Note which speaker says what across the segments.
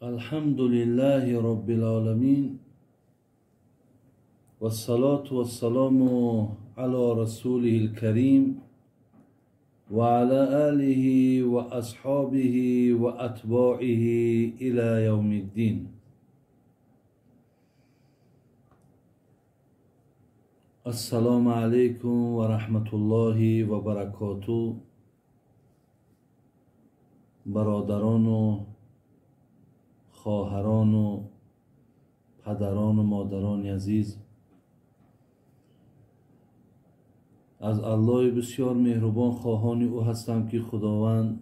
Speaker 1: الحمد لله رب العالمين والصلاة والسلام على رسوله الكريم وعلى آله وأصحابه وأتباعه إلى يوم الدين. السلام عليكم ورحمة الله وبركاته. برادران و خواهران و پدران و مادران عزیز، از الله بسیار مهربان خواهان او هستم که خداوند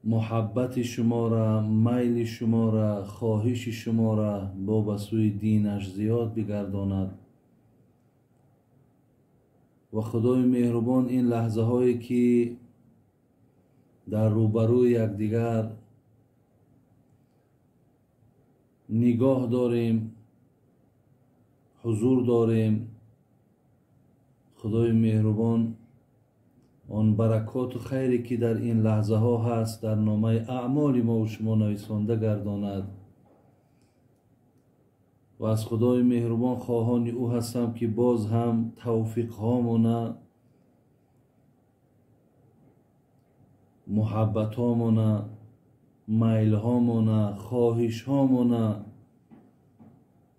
Speaker 1: محبت شما را، میل شما را، خواهش شما را با به سوی دینش زیاد بگرداند و خدای مهربان این لحظه هایی که در روبروی یکدیگر نگاه داریم، حضور داریم، خدای مهربان آن برکات و خیری که در این لحظه ها هست در نامه اعمال ما و شما نویسانده گرداند و از خدای مهربان خواهان او هستم که باز هم توفیق هامونه، محبت هامونه، میل هامونه، خواهش هامونه،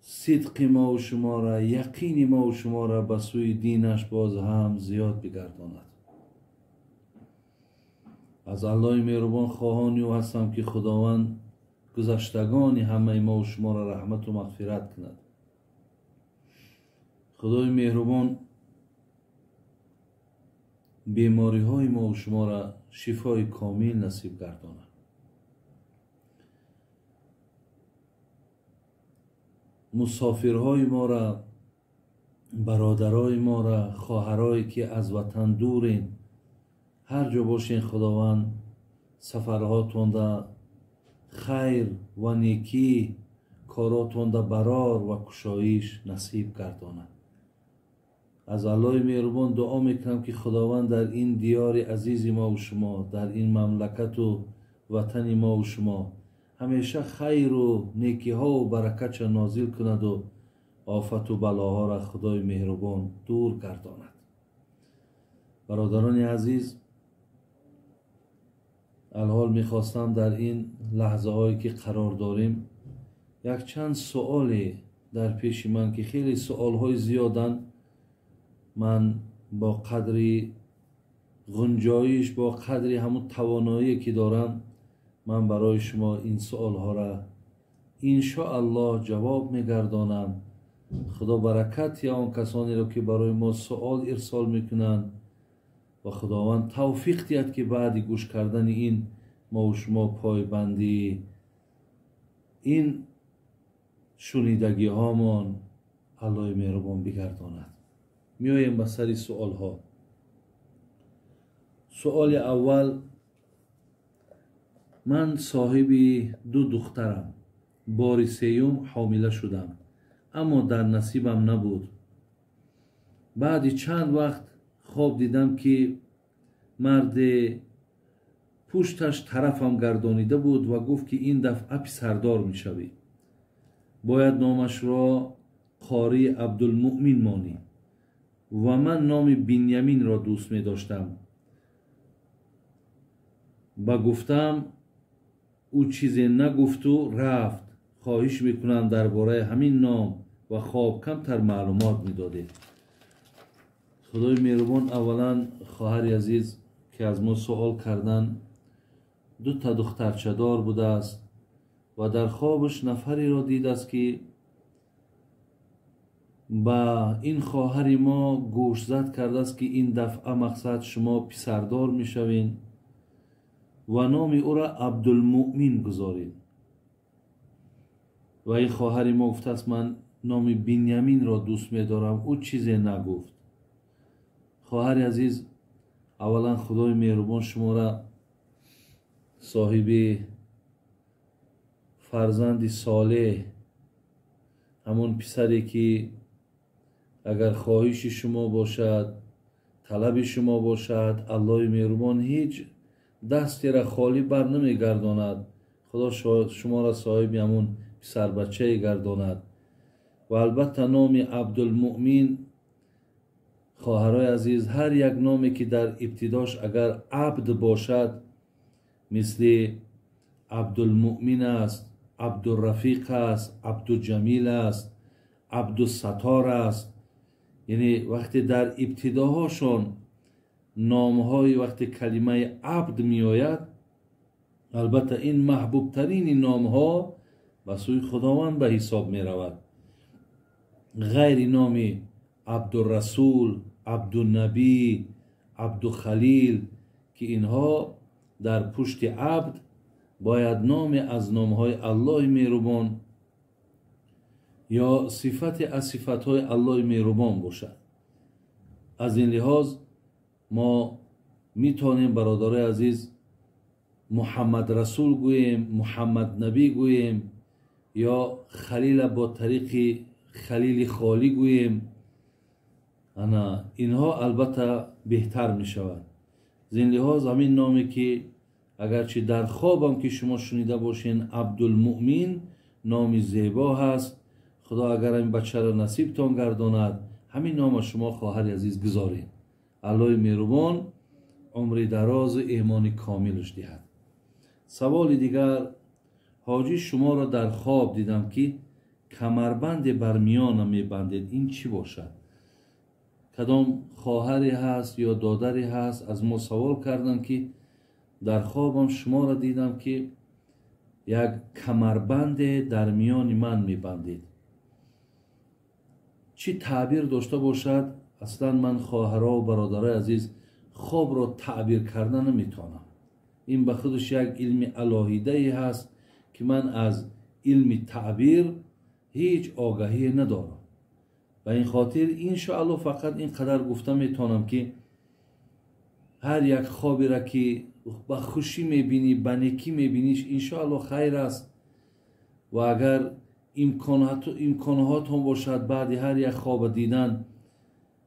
Speaker 1: صدق ما و شما را، یقین ما و شما را به سوی دینش باز هم زیاد بگرداند. از الله مهربان خواهان او هستم که خداوند گذشتگان همه ما و شما را رحمت و مغفرت کند. خدای مهربان بیماری های ما و شما را شفای کامل نصیب گرداند. مسافرهای ما را، برادرای ما را، خواهرایی که از وطن دورین، هر جا باشین خداوند سفرهاتون ده خیر و نیکی، کاراتون ده برار و کشایش نصیب گرداند. از الله مهربان دعا میکنم که خداوند در این دیار عزیز ما و شما، در این مملکت و وطن ما و شما همیشه خیر و نیکی ها و برکت نازل کند و آفت و بلاها را خدای مهربان دور گرداند. برادران عزیز، الحال میخواستم در این لحظه هایی که قرار داریم یک چند سؤال در پیش من که خیلی سؤال های زیادن، من با قدری گنجایش، با قدری همون توانایی که دارم، من برای شما این سؤال ها را انشاءالله جواب میگردانم. خدا برکت یا آن کسانی را که برای ما سؤال ارسال میکنند و خداوند توفیق دهد که بعد گوش کردن این ما و شما پایبندی این شنیدگی هامان الله مهربان بگرداند. میاییم به سر سؤال ها. سؤال اول: من صاحب دو دخترم، بار سیوم حامله شدم اما در نصیبم نبود. بعد چند وقت خواب دیدم که مرد پشتش طرفم گردانیده بود و گفت که این دفعه پسردار میشوی، باید نامش را قاری عبدالمؤمن مانی و من نام بنیامین را دوست می داشتم. با گفتم او چیزی نگفت و رفت. خواهش میکنم درباره همین نام و خواب کمتر معلومات میدادید. خدای مهربان، اولا خواهر عزیز که از ما سوال کردن، دو تا دخترچه دار بوده است و در خوابش نفری را دید است که با این خواهر ما گوش زد کرده است که این دفعه مقصد شما پسردار میشوین و نام او را عبدالمؤمن گذارید. و این خواهر ما گفته است من نام بنیامین را دوست می‌دارم. او چیزی نگفت. خواهر عزیز، اولا خدای مهربان شما را صاحب فرزند صالح، همون پسری که اگر خواهش شما باشد، طلب شما باشد، الله مهربان هیچ дастера холӣ бар намегардонад. Худо шуморо соҳиби ҳамун писарбачае гардонад. Ва албатта номи Абдулмуъмин, хоҳарои азиз, ҳар як номе ки дар ибтидош агар абд бошад, мисли Абдулмуъмин аст, Абдурафиқ аст, Абдуҷамил аст, Абдусаттор аст. Яъне вақте дар ибтидоҳошон номҳои вақте калимаи абд меояд, албатта ин маҳбубтарини номҳо ба сӯи Худованд ба ҳисоб меравад. Ғайри номи Абдурасул, Абдунабӣ, Абдухалил, ки инҳо дар пушти абд бояд номе аз номҳои Аллоҳи меҳрубон ё сифате аз сифатҳои Аллоҳи меҳрубон бошад. Аз ин лиҳоз мо метавонем, бародарои азиз, Муҳаммад Расул гӯем, Муҳаммад Набӣ гӯем ё Халила бо тариқи Халили холӣ гӯем. Ана инҳо албатта беҳтар мешавад. Аз ин лиҳоз ҳамин номе ки агарчи дар хобам ки шумо шунида бошен, Абдулмуъмин, номи зебо ҳаст. Худо агар ин бачаро насибтон гардонад, ҳамин нома шумо, хоҳари азиз, гузоред. Аллоҳи меҳрубон умри дарозу имони комилаш диҳад. Саволи дигар: ҳоҷӣ, шуморо дар хоб дидам ки камарбанде бар миёна мебандед, ин чӣ бошад? Кадом хоҳаре ҳаст ё додаре ҳаст, аз мо савол карданд ки дар хобам шуморо дидам ки як камарбанде дар миёни ман мебандед, чӣ таъбир дошта бошад? Аслан ман, хоҳаро ва бародарои азиз, хобро таъбир карда наметавонам. Ин ба худаш як илми алоҳидае ҳаст ки ман аз илми таъбир ҳеҷ огаҳие надорам. Ба ин хотир иншоалло фақат ин қадар гуфта метавонам ки ҳар як хоберо ки ба хушӣ мебинӣ, ба некӣ мебиниш, иншоалло хайр аст. Ва агар имконҳотон бошад, баъди ҳар як хоба дидан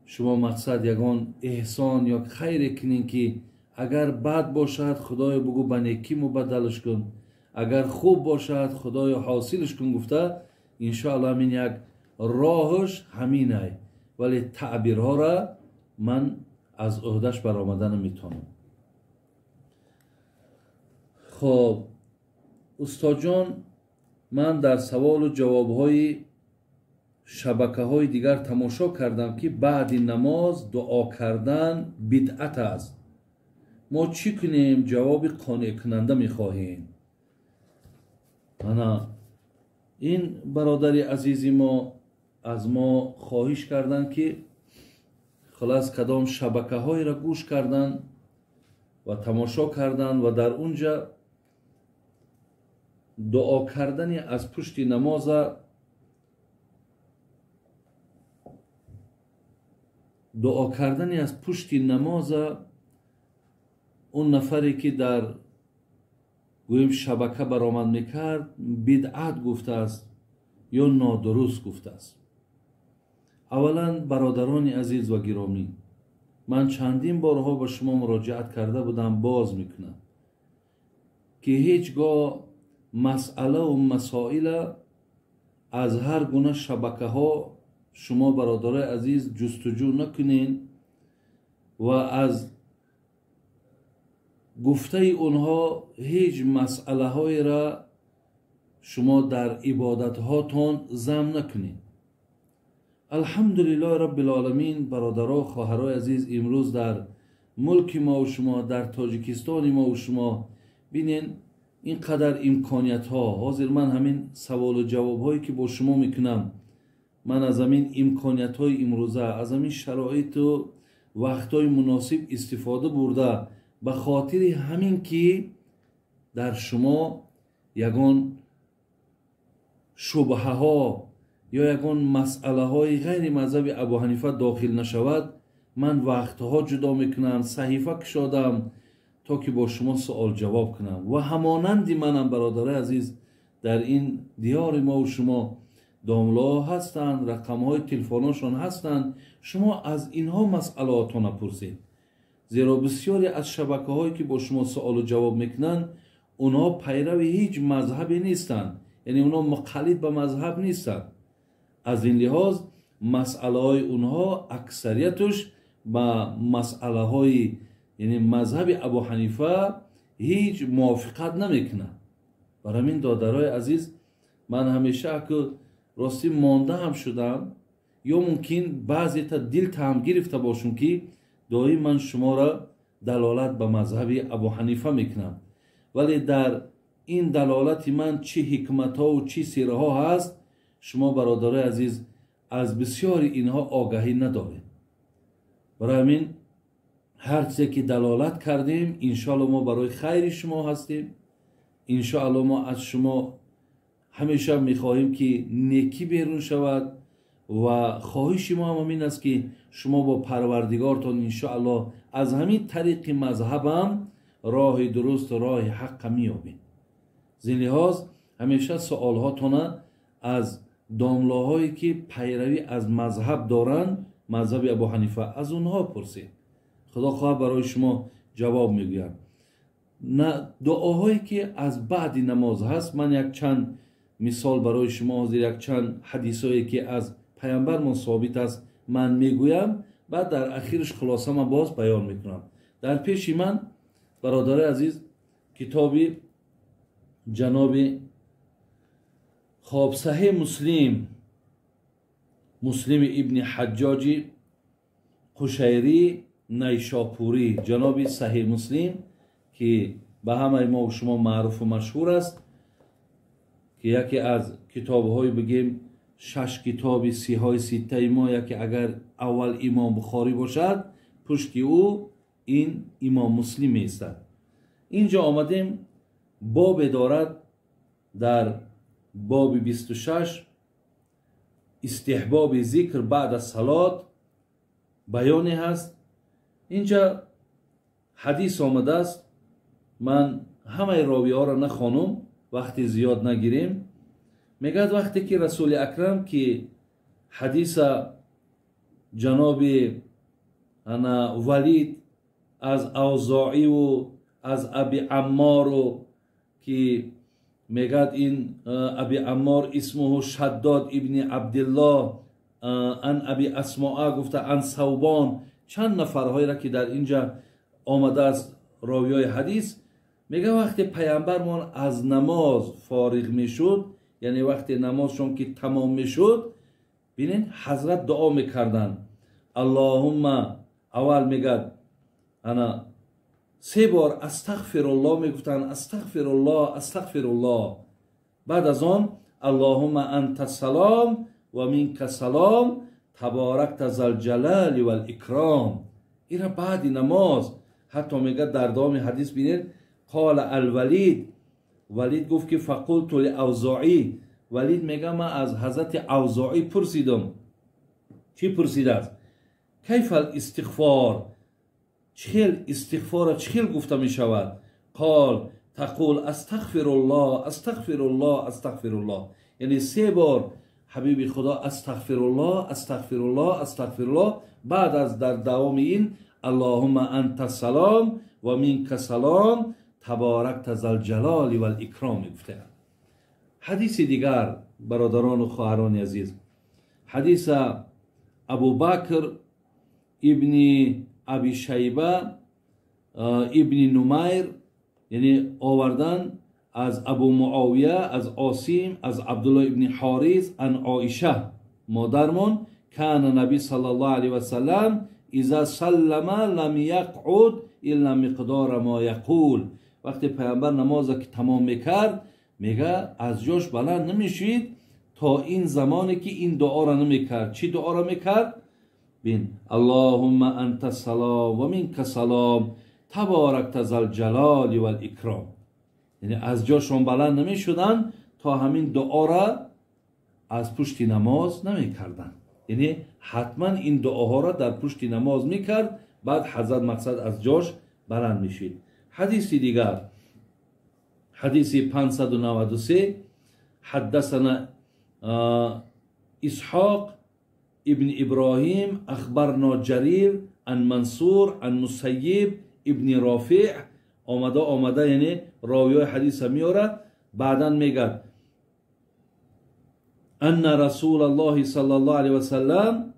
Speaker 1: шумо мақсад ягон эҳсон ё хайре кунед ки агар бад бошад, Худоё бугӯ ба некӣ мубаддалаш кун, агар хуб бошад, Худоё ҳосилаш кун гуфта, иншоалло ҳамин як роҳаш ҳаминай. Вале таъбирҳоро ман аз ӯҳдаш баромада наметавонам. Хоб, устодҷон, ман дар саволу ҷавобҳои шабакаҳои дигар тамошо кардам ки баъди намоз дуо кардан бидъат аст. Мо чӣ кунем? Ҷавоби қонеъкунанда мехоҳем. Ана ин бародари азизи мо аз мо хоҳиш карданд ки хулас кадом шабакаҳоеро гӯш карданд ва тамошо карданд ва дар унҷа дуо кардани аз пушти намоза дуо кардани аз пушти намоза он нафаре ки дар гӯем шабака баромад мекард, бидъат гуфтааст ё нодуруст гуфтааст. Аввалан, бародарони азиз ва гиромӣ, ман чандин борҳо ба шумо муроҷиат карда будам, боз мекунам ки ҳеҷ гоҳ масъалаву масоила аз ҳар гуна шабакаҳо шумо, бародарои азиз, ҷустуҷӯ накунед ва аз гуфтаи онҳо ҳеҷ масъалаҳоеро шумо дар ибодатҳотон зам накунед. Алҳамдулиллоҳи раббил оламин, бародаро, хоҳарои азиз, имрӯз дар мулки мову шумо, дар Тоҷикистони мову шумо бинен ин қадар имкониятҳо. Ҳозир ман ҳамин саволу ҷавобҳое ки бо шумо мекунам, ман аз ҳамин имкониятҳои имрӯза, аз ҳамин шароиту вақтҳои муносиб истифода бурда ба хотири ҳамин ки дар шумо ягон шубҳаҳо ё ягон масъалаҳои ғайри мазҳаби Абу Ҳанифа дохил нашавад, ман вақтҳо ҷудо мекунам, саҳифа кушодам то ки бо шумо суол ҷавоб кунам. Ва ҳамонанди манам, бародарои азиз, дар ин диёри мову шумо домлоҳо ҳастанд, рақамҳои телефоношон ҳастанд, шумо аз инҳо масъалаотона пурсед. Зеро бисёре аз шабакаҳое ки бо шумо суолу ҷавоб мекунанд, онҳо пайрави ҳеҷ мазҳабе нестанд, яъне онҳо муқаллид ба мазҳаб нестанд. Аз ин лиҳоз масъалаҳои онҳо аксарияташ ба масъалаҳои яъне мазҳаби Абу Ҳанифа ҳеҷ мувофиқат намекунад. Барои ҳамин додарои азиз, ман ҳамеша ки ростӣ монда ҳам шудам, ё мумкин баъзета дил таҳам гирифта бошум, ки доим ман шуморо далолат ба мазҳаби Абу Ҳанифа мекунам, вале дар ин далолати ман чӣ ҳикматҳову чӣ сирҳо ҳаст, шумо бародарои азиз аз бисёри инҳо огаҳӣ надоред. Барои ҳамин ҳар чизе ки далолат кардем, иншоалло мо барои хайри шумо ҳастем. Иншоалло мо аз шумо ҳамеша мехоҳем ки некӣ берун шавад ва хоҳиши мо ҳам ҳамин аст ки шумо бо парвардигортон иншоалло аз ҳамин тариқи мазҳабам роҳи дуруст, роҳи ҳаққа меёбед. Зин лиҳоз ҳамеша суолҳотона аз домлоҳое ки пайравӣ аз мазҳаб доранд, мазҳаби Абу Ҳанифа, аз онҳо пурсед. Худо хоҳад барои шумо ҷавоб мегӯяд. Дуоҳое ки аз баъди намоз ҳаст, ман якчанд мисол барои шумо ҳозир якчанд ҳадисое ки аз паямбармон собит аст ман мегӯям, баъд дар ахираш хулоса ман боз баён мекунам. Дар пеши ман бародари азиз китоби ҷаноби хоб Саҳеҳ Муслим, Муслими ибни Ҳаҷҷоҷи Қушайрӣ Найшопурӣ, ҷаноби Саҳеҳ Муслим ки ба ҳамаи мо шумо маъруфу машҳур аст, ки яке аз китобҳои бигем шаш китоби сиҳои ситтаи мо, яке агар аввал Имом Бухорӣ бошад, пушти ӯ ин Имом Муслим меистад. Инҷо омадем, бобе дорад дар боби 26 истиҳбоби зикр баъд аз салот баёне ҳаст. Инҷа ҳадис омадааст, ман ҳамаи ровиҳоро нахонум, вақти зиёд нагирем. Мегӯяд вақте ки Расули Акрам ки ҳадиса ҷаноби ана Валид аз Авзоиву аз Аби Аммору ки мегӯяд ин Аби Аммор исмуҳу Шаддод ибни Абдиллоҳ ан Аби Асмоа гуфта ан Савбон, чанд нафарҳоеро ки дар инҷа омадааст ровиҳои ҳадис, мегӯяд вақте паямбармон аз намоз фориғ мешуд, яъне вақте намозшон ки тамом мешуд, бинед ҳазрат дуо мекарданд. Аллоҳумма, аввал мегӯяд ана се бор астағфируллоҳ мегуфтанд, астағфируллоҳ, астағфируллоҳ. Баъд аз он Аллоҳумма анта салом ва минка салом таборакта залҷалали вал икром. Ира баъди намоз ҳатто мегӯяд дар давоми ҳадис бинед, қола алвалид, Валид гуфт ки фақулту лиавзоӣ, Валид мегӯяд ман аз ҳазрати Авзоӣ пурсидам. Чӣ пурсидааст? Кайфа алистиғфор, чӣ хел истиғфора чӣ хел гуфта мешавад? Қол тақул астағфируллоҳ, астағфируллоҳ, астағфируллоҳ. Яъне се бор ҳабиби Худо астағфируллоҳ, астағфируллоҳ, астағфируллоҳ. Баъд аз дар давоми ин Аллоҳумма анта салом ва минка салом таборакта залҷалоли вал икром мегуфтаанд. Ҳадиси дигар бародарону хоҳарони азиз, ҳадиса Абубакр ибни Аби Шайба ибни Нумайр яъне овардан аз Абу Муовия, аз Осим, аз Абдулло ибни Ҳорис ан Оиша модармон, кана наби саллаллоҳу алайҳи васаллам иза саллама лам яқъуд илла миқдора мо яқул. Вақте паямбар намоза ки тамом мекард, мега аз ҷош баланд намешид то ин замоне ки ин дуоро намекард. Чӣ дуоро мекард? Бин Аллоҳумма анта салом ва минка салом таборакта залҷалоли вал икром. Яъне аз ҷошон баланд намешуданд то ҳамин дуоро аз пушти намоз намекарданд. Яъне ҳатман ин дуоҳоро дар пушти намоз мекард, баъд ҳазрат мақсад аз ҷош баланд мешид. Ҳадиси дигар, ҳадиси 593, ҳаддасана Исҳоқ ибни Иброҳим ахбарно Ҷарир عن منصور عن مسیب ابن رافع. آمده آمده، یعنی راوی حدیث میاره. بعدا میگه ان رسول الله صلی الله علیه وسلم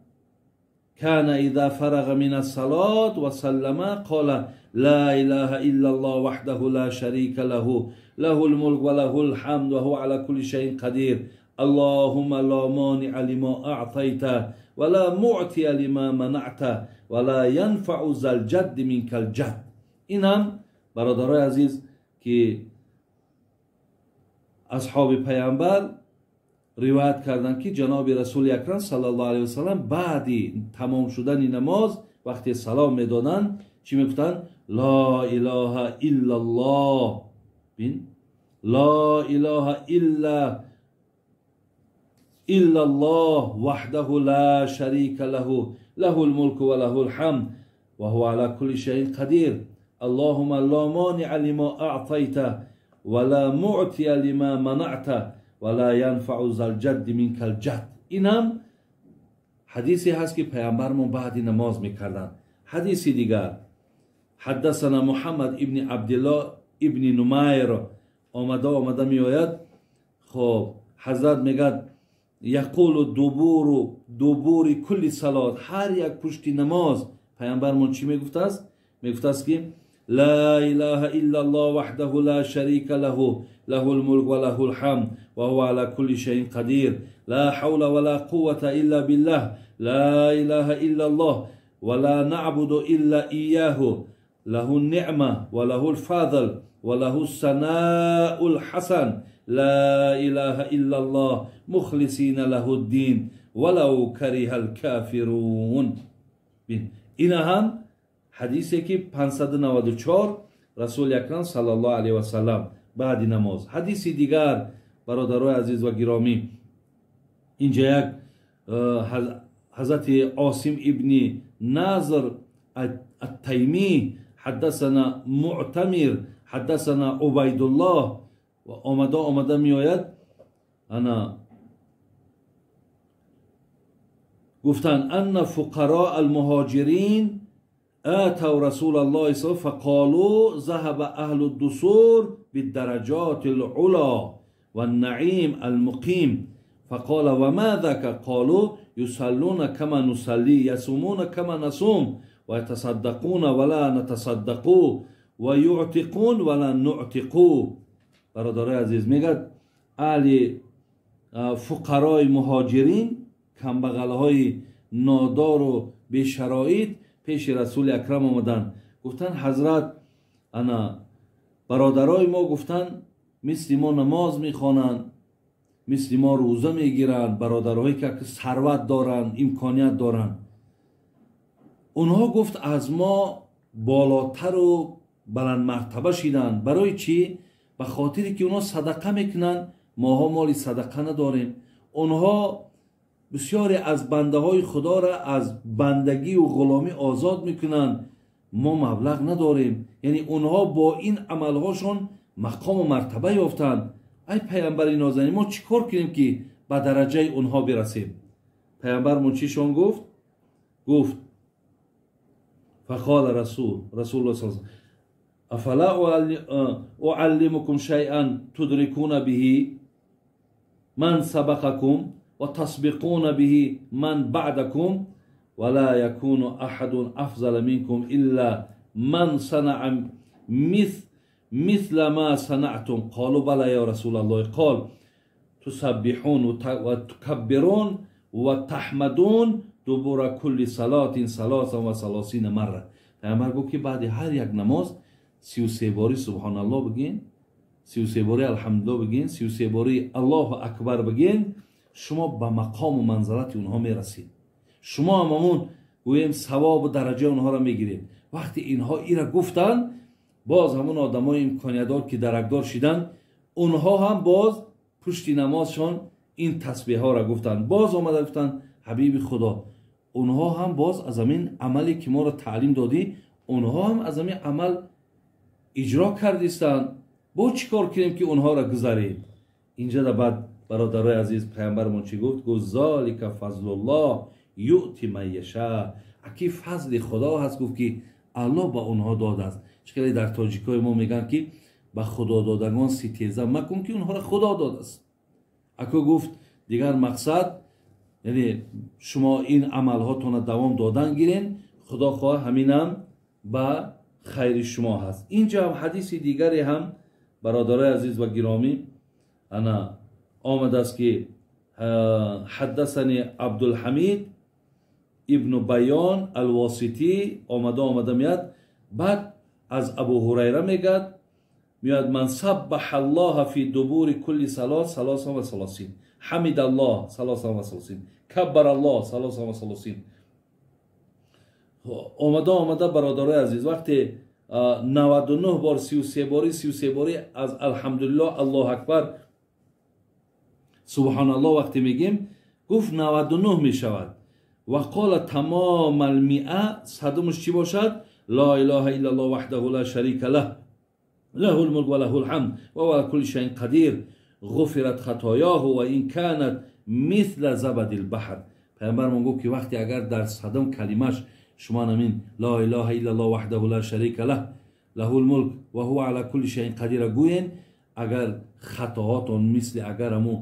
Speaker 1: كان اذا فرغ من الصلاة وسلم قال لا اله الا الله وحده لا شريك له له الملك وله الحمد وهو على كل شيء قدير اللهم لا مانع لما اعطيت ولا معطي لما منعت ولا ينفع ذا الجد منك الجد. این هم برادرای عزیز که اصحاب پیامبر روایت کردند که جناب رسول اکرم صلی الله علیه و سلم بعدی تمام شدن نماز وقتی سلام میدادند چی میگفتند؟ لا اله الا الله. بین، لا اله الا الله وحده لا شریک له له الملك وله الحمد وهو على كل شيء قدير اللهم لا مانع لما اعطيت ولا معطي لما منعت ولا ينفع ذا الجد منك الجد. این هم حدیثی هست که پیامبرمون بعد نماز میکردن. حدیثی دیگر حدثنا محمد ابن عبدالله ابن نمیر آمده آمده میآید. خب حضرت میگد یقول دبور کل صلات، هر یک پشت نماز پیامبرمون چی میگفت است؟ میگفت است که لا اله الا الله وحده لا شریک له له الملك وله الحمد وهو على كل شيء قدير لا حول ولا قوة الا بالله لا اله الا الله ولا نعبد الا اياه له النعمة وله الفضل وله الثناء الحسن لا اله الا الله مخلصین له الدین ولو کره الكافرون. این هم حدیثی که 594 رسول اکرم صلی الله علیه و سلم بعد نماز. حدیث دیگر برادرای عزیز و گرامی، اینجا یک حضرت عاصم ابن ناظر التیمی حدثنا معتمر حدثنا عبید الله و آمده آمده میآید. انا گفتن ان فقراء المهاجرین آتوا رسول الله صلی الله فقالوا ذهب اهل الدثور بالدرجات العلا والنعيم المقيم فقال وما ذاك؟ قالوا يصلون كما نصلي يصومون كما نصوم ويتصدقون ولا نتصدق ويعتقون ولا نعتق. برادرای عزیز میگد اهل فقرای مهاجرین، کمبغلهای نادار و بی‌شرایط پیش رسول اکرم آمدن، گفتن حضرت انا برادرای ما گفتن مثل ما نماز میخوانند، مثل ما روزه میگیرند، برادرهایی که ثروت دارند، امکانیت دارند. اونها گفت از ما بالاتر و بلند مرتبه شدند. برای چی؟ به خاطری که اونها صدقه میکنن، ماها مالی صدقه نداریم. اونها بسیاری از بنده های خدا را از بندگی و غلامی آزاد میکنن، ما مبلغ نداریم. یعنی اونها با این عملهاشون مقام و مرتبه یافتند. ای پیامبر نازنین، ما چیکار کنیم که به درجه اونها برسیم؟ پیامبرمون چیشون گفت؟ گفت فقال رسول الله صلی الله علیه و افلا اعلمكم شيئا تدركون به من سبقكم وتسبقون به من بعدكم ولا يكون احد افضل منكم الا من صنع مثل ما صنعتم. قالوا بلى يا رسول الله. قال تسبحون وتكبرون وتحمدون دبر كل صلاة ثلاثا وثلاثين مرة. پیامبر گفت که بعد هر یک نماز 33 باری سبحان الله بگین، 33 باری الحمدلله بگین، 33 باری الله اکبر بگین، شما به مقام و منزلت اونها میرسید. شما هم همون گوییم ثواب و درجه اونها را میگیرید. وقتی اینها ایرا گفتن، باز همون آدمای امکانیتدار که درکدار شدن، اونها هم باز پشت نمازشان این تسبیح ها را گفتن. باز آمده گفتن حبیب خدا، اونها هم باز از همین عملی که ما را تعلیم دادی، اونها هم از همین عمل اجرا کردیستند. با چیکار کنیم که اونها را گذاریم؟ اینجا در بعد برادرای عزیز پیامبرمون چی گفت؟ گفت ذالک فضل الله یؤتی من یشاء. Аки фазли Худо ҳаст, гуфт ки Аллоҳ ба онҳо додааст. Чӣ хеле дар тоҷикҳои мо мегӯянд ки ба худододагон ситеза макун, ки онҳоро Худо додааст. Аку гуфт дигар мақсад, яъне шумо ин амалҳотонро давом додан гирен, Худо хоҳ ҳаминам ба хайри шумо ҳаст. Инҷа ҳам ҳадиси дигаре ҳам бародарои азиз ва гиромӣ ана омадааст ки ҳаддасани Абдулҳамид ибну Байон Алвоситӣ омада меяд, баъд аз Абу Ҳурайра мегӯяд, меояд ман саббаҳа Аллоҳа фи дубури кулли салот салосан ва салосин, ҳамида Аллоҳ салосан ва салосин, каббара Аллоҳ салосан ва салосин. Омада бародарои азиз, вақте 99 бор 33 бори 33 бори аз алҳамдулиллоҳ, Аллоҳу акбар, субҳаналлоҳ вақте мегем, гуфт 99 мешавад. Ва қола тамом алмиа, садумаш чӣ бошад? Ла илаҳа иллаллоҳ ваҳдаҳу ла шарика лаҳ лаҳул мулк ва лаҳул ҳамд ва ҳува ала кулли шайъин қадир ғуфират хатояҳу ва ин канат мисла забадил баҳр. Пайғамбармон гуфт ки вақте агар дар садум калимаш шумо намин ла илаҳа иллаллоҳ ваҳдаҳу ла шарика лаҳ лаҳул мулк ва ҳува ала кулли шайъин қадира гӯен, агар хатоҳотон мисли агар ҳамо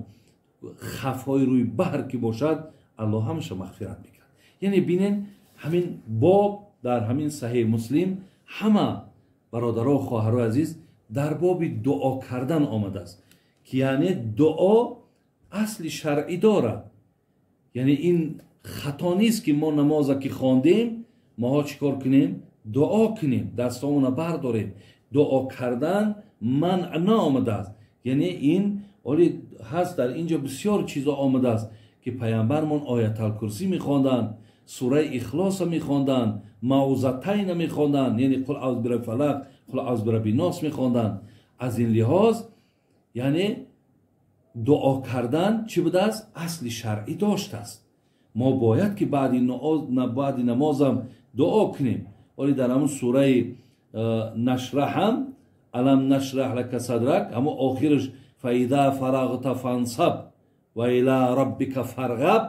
Speaker 1: хафҳои рӯи баҳр ки бошад, Аллоҳ ҳамаша мағфират мекард. Яъне бинен ҳамин боб дар ҳамин Саҳеҳи Муслим ҳама бародаро хоҳарои азиз дар боби дуо кардан омадааст, ки яъне дуо асли шаръӣ дорад. Яъне ин хато нест ки мо намоза ки хондем, моҳо чӣ кор кунем? Дуо кунем, дастомона бардорем. Дуо кардан манъ наомадааст. Яъне ин оли ҳаст, дар инҷо бисёр чизо омадааст ки пайғамбармон Ояталкурсӣ мехонданд, сураи Ихлоса мехонданд, Маузатайна мехонданд, яъне қул аъузу бирабби фалақ, қул аъузу бирабби нос мехонданд. Аз ин лиҳоз яъне дуо кардан чӣ будааст? Асли шаръӣ доштааст. Мо бояд ки баъди намозам дуо кунем. Оли дар ҳамун сураи Нашраҳ ҳам алам нашраҳ лака садрак, ҳамо охираш фаиза фарағта фансаб ва ила раббика фарғаб.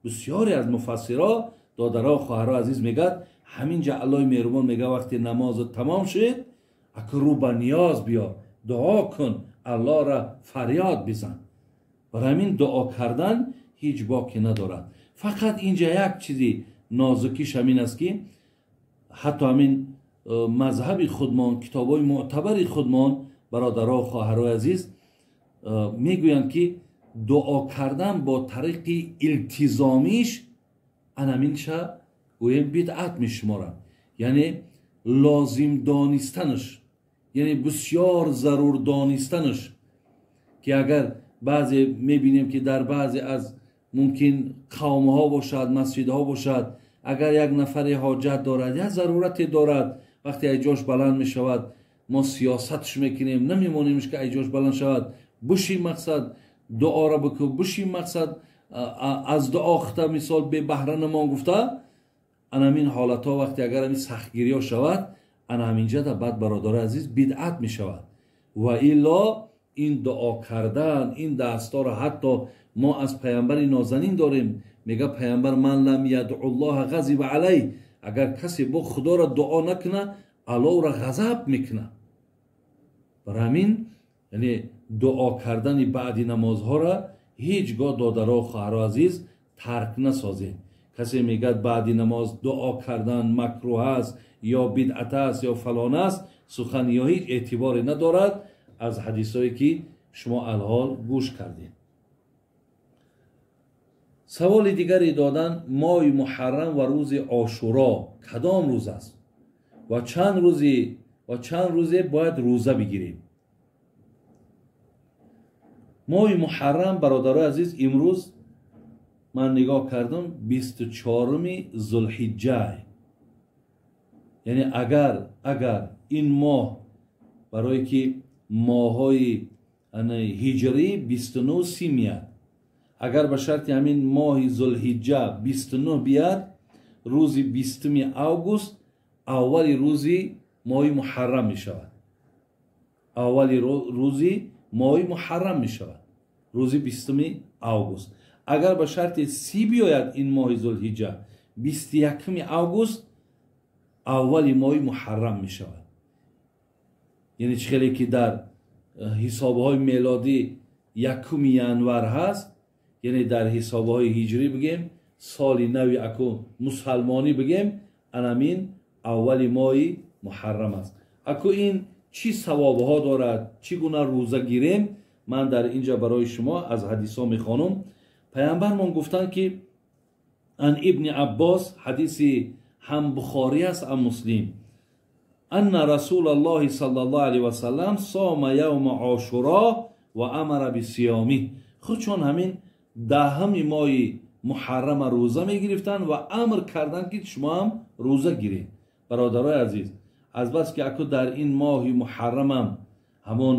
Speaker 1: Бисёре аз муфассиро, додаро, хоҳаро азиз мегӯяд, ҳаминҷа Аллоҳи меҳрубон мегӯяд вақте намозат тамом шуд, ака рӯ ба ниёз биё, дуо кун, Аллоҳро фарёд бизан. Барои ҳамин дуо кардан ҳеҷ боке надорад. Фақат инҷа як чизи нозукиш ҳамин аст ки ҳатто ҳамин мазҳаби худмон, китобҳои мӯътабари худмон, бародаро, хоҳарои азиз мегӯянд ки дуо кардан бо тариқи илтизомиш анаминша гӯем бидъат мешуморанд. Яъне лозим донистанаш, яъне бисёр зарур донистанаш, ки агар баъзе мебинем ки дар баъзе аз мумкин қавмҳо бошад, масҷидҳо бошад, агар як нафаре ҳоҷат дорад, як зарурате дорад, вақте айҷош баланд мешавад, мо сиёсатш мекунем, намемонемш ки айҷош баланд шавад. Буши мақсад дуоро бикун, буши мақсад аз дуо хита мисол бебаҳра намон гуфта, анамин ҳолатҳо вақте агар ҳамин сахтгириҳо шавад, ана ҳаминҷада баъд бародари азиз бидъат мешавад. Ва илло ин дуо кардан, ин дастҳоро ҳатто мо аз пайғамбари нозанин дорем, мега пайғамбар ман лам ядъуллоҳа ғазиба алайҳ, агар касе бо Худоро дуо накуна, Аллоҳ ӯро ғазаб мекунад. Барои ҳамин яъне дуо кардани баъди намозҳоро ҳеҷ гоҳ додаро, хоҳаро азиз тарк насозед. Касе мегӯяд баъди намоз дуо кардан макрӯҳ аст ё бидъат аст ё фалон аст, сухан ё ҳеҷ эътиборе надорад аз ҳадисҳое ки шумо алҳол гӯш кардед. Саволи дигаре додан, моҳи муҳаррам ва рӯзи Ошуро кадом рӯз аст ва чанд рӯзе бояд рӯза бигирем? Моҳи муҳаррам, бародарои азиз, имрӯз ман нигоҳ кардам 24 зулҳиҷҷа. Яъне агар ин моҳ барое ки моҳҳои ҳиҷрӣ 29 30 меяд, агар ба шарти ҳамин моҳи зулҳиҷҷа 29 бияд, рӯзи 20 август аввали рӯзи моҳи муҳаррам мешавад. Аввали рӯзи моҳи муҳаррам мешавад, рӯзи 20 август. Агар ба шарти 30 биёяд ин моҳи зулҳиҷҷа 21 август аввали моҳи муҳаррам мешавад. Яъне чӣ хеле ки дар ҳисобҳои мелодӣ 1 январ ҳаст, яъне дар ҳисобҳои ҳиҷрӣ бигем, соли нави аку мусалмонӣ бигем, анамин аввали моҳи муҳаррам аст. Аку ин чӣ савобҳо дорад, чӣ гуна рӯза гирем, ман дар инҷа барои шумо аз ҳадисҳо мехонам. Паямбармон гуфтанд ки ан ибни Аббос, ҳадиси ҳам Бухорӣ аст, ҳам Муслим, анна расулаллоҳи саллаллоҳу алайҳи васаллам сома явма ошуро ва амара бисиёмиҳ. Худшон ҳамин 10 моҳи муҳаррама рӯза мегирифтанд ва амр карданд ки шумо ҳам рӯза гиред. Бародарои азиз, азбаски аку дар ин моҳи муҳаррамам ҳамон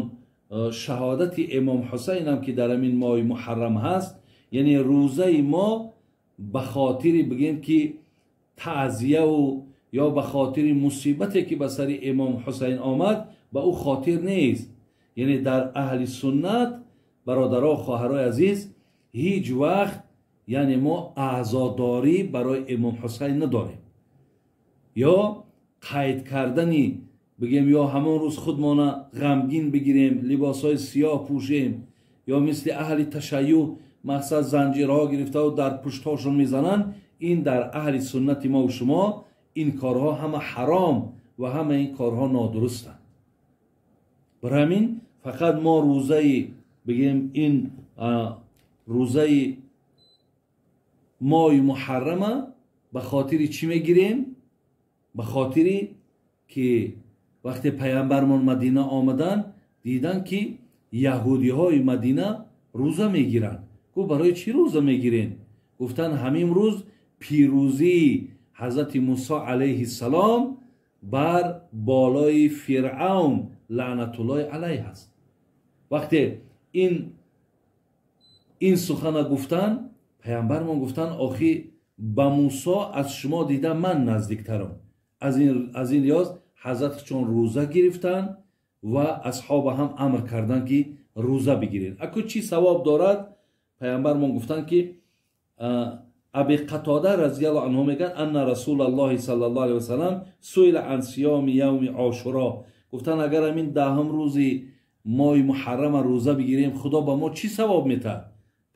Speaker 1: шаҳодати имом Ҳусайнам ки дар ҳамин моҳи муҳаррам ҳаст, яъне рӯзаи мо ба хотири бигем ки таъзияву ё ба хотири мусибате ки ба сари имом Ҳусайн омад, ба ӯ хотир нест. Яъне дар аҳли суннат, бародаро, хоҳарои азиз, ҳеҷ вақт яъне мо аъзодорӣ барои имом Ҳусайн надорем, ё қайд кардани бигем, ё ҳамон рӯз худмона ғамгин бигирем, либосҳои сиёҳ пӯшем, ё мисли аҳли ташайюъ мақсад занҷирҳо гирифтаву дар пуштҳошон мезананд. Ин дар аҳли суннати мо шумо ин корҳо ҳама ҳаром ва ҳама ин корҳо нодурустанд. Барои ҳамин фақат мо рӯзаи бигем ин рӯзаи моҳи муҳаррама ба хотири чӣ мегирем? Ба хотири ки вақте паямбармон Мадина омадан, дидан ки яҳудиҳои Мадина рӯза мегиранд. Гуфт барои чӣ рӯза мегирен? Гуфтанд ҳамин рӯз пирӯзии ҳазрати Мусо алайҳиссалом бар болои Фиръавн лаънатуллоҳи алайҳ аст. Вақте ин сухана гуфтан, паямбармон гуфтанд охи ба Мусо аз шумо дида ман наздиктарам. Аз ин лиҳоз ҳазрат чун рӯза гирифтанд ва асҳоба ҳам амр карданд ки рӯза бигиред. Аку чӣ савоб дорад? Паямбармон гуфтанд ки Аби Қатода разияллоҳу анҳу мегӯяд анна расулаллоҳи саллаллоҳу алайҳи васаллам суила ан сиёми явми ошуро. Гуфтанд агар ҳамин 10 рӯзи моҳи муҳаррама рӯза бигирем, худо ба мо чӣ савоб метаҳад?